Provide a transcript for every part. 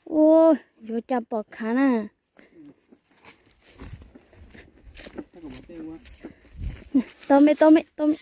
Ua, yuav cas pom khav na. Tau me, tau me, tau me.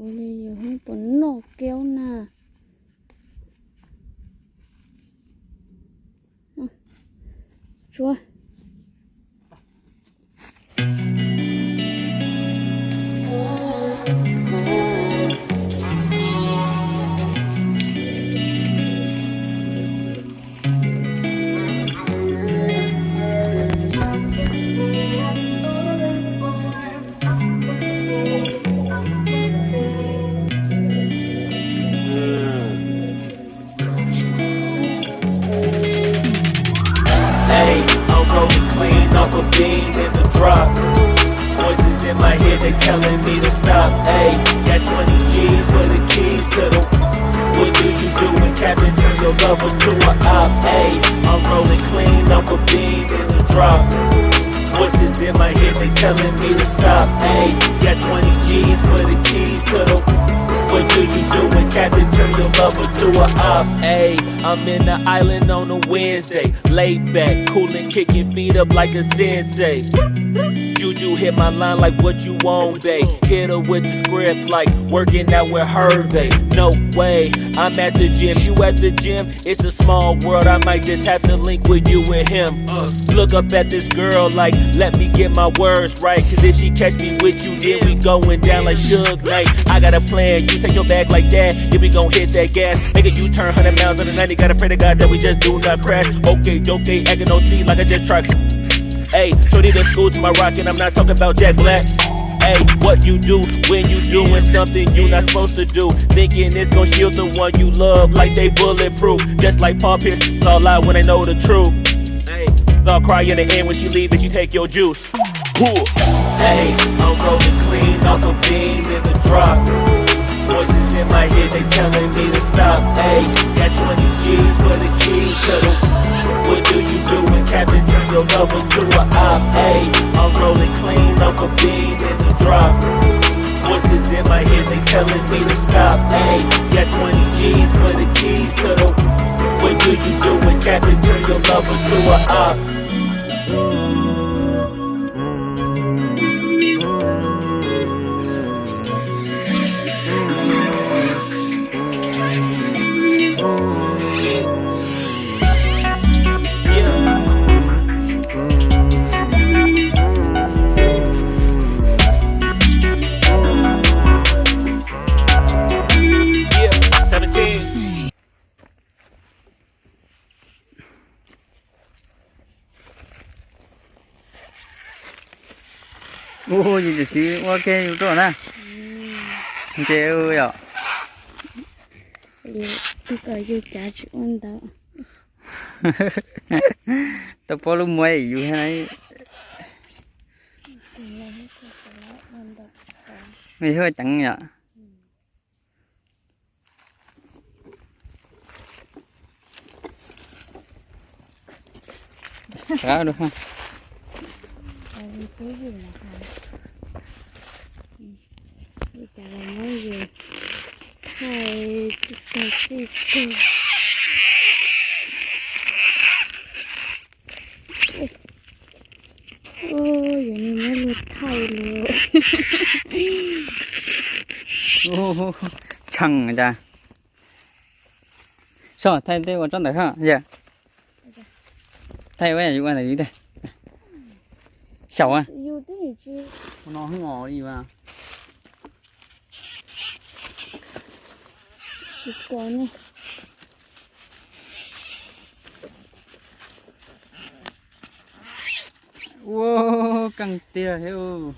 Ua li yus puas noj kiaub na. Tsuav. Ayy, I'm rolling clean off a beam in the drop. Voices in my head, they telling me to stop. Ayy, got twenty G's for the keys to the. What do you do when Captain turn your lover to a op? Ayy, I'm rolling clean off a beam in the drop. Voices in my head, they telling me to stop. Ayy, got twenty G's for the keys to the. What do you do when Captain turn your lover to a op? Ayy, I'm in the island on a Wednesday. Laid back, coolin', kicking feet up like a sensei. Juju hit my line like, "What you want, babe?" Hit her with the script like, "Working out with Hervey." No way, I'm at the gym, you at the gym? It's a small world, I might just have to link with you and him. Look up at this girl like, "Let me get my words right, 'cause if she catch me with you, then we going down like Suge Knight." I got a plan, you take your bag like that, then we gon' hit that gas. Make a U-turn, hundred miles on the ninety, gotta pray to God that we just do not crash. Okay, okay, acting O C like I just tried. Ayy, shorty, the school to my rocket, I'm not talking about Jack Black. Ayy, what you do when you doing something you not supposed to do? Thinking it's gon' shield the one you love like they bulletproof. Just like Paul Pierce, all lie when they know the truth. Ayy, they'll cry in the end when she leave and she take your juice. Ayy, I'm rolling clean off a beam in the drop. Voices in my head, they telling me to stop. Ayy, got twenty G's for the keys to the. What do you do when Captain turn your lover to a op? Ayy, I'm rolling clean off a beam in the drop. Voices in my head, they telling me to stop. Ayy, got twenty G's for the keys to the. What do you do when Captain turn your lover to a op? Ua yus tam sim ua ke yus rau na. Nce yom. Ib kom yus cav tsis ua ntawd. Tau pom lub muag yus. Nws yog ceev yom. Ua, yuav nws muab luag thaij los. Tshee cas. Soj thaij tej ua tsob ntawd ho yog. Thaij ua yus ua ntawd tes. Xyaum a. Ua, keej tiag thiab.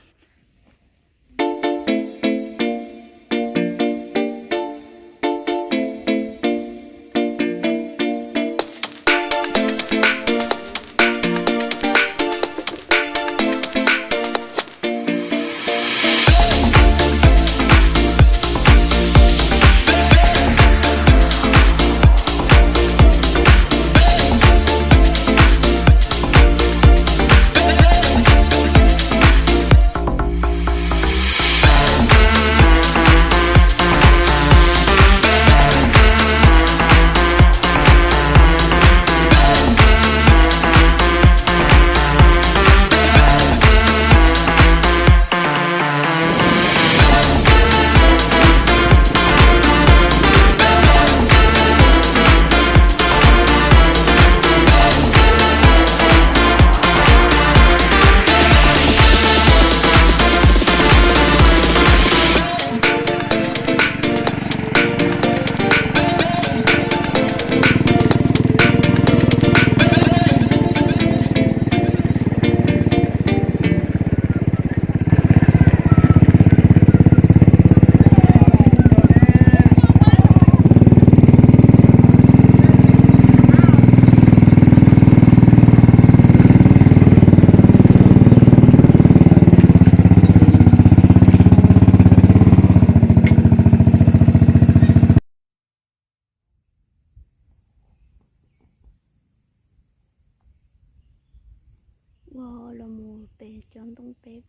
Ua los mus pem cov ntoo pem.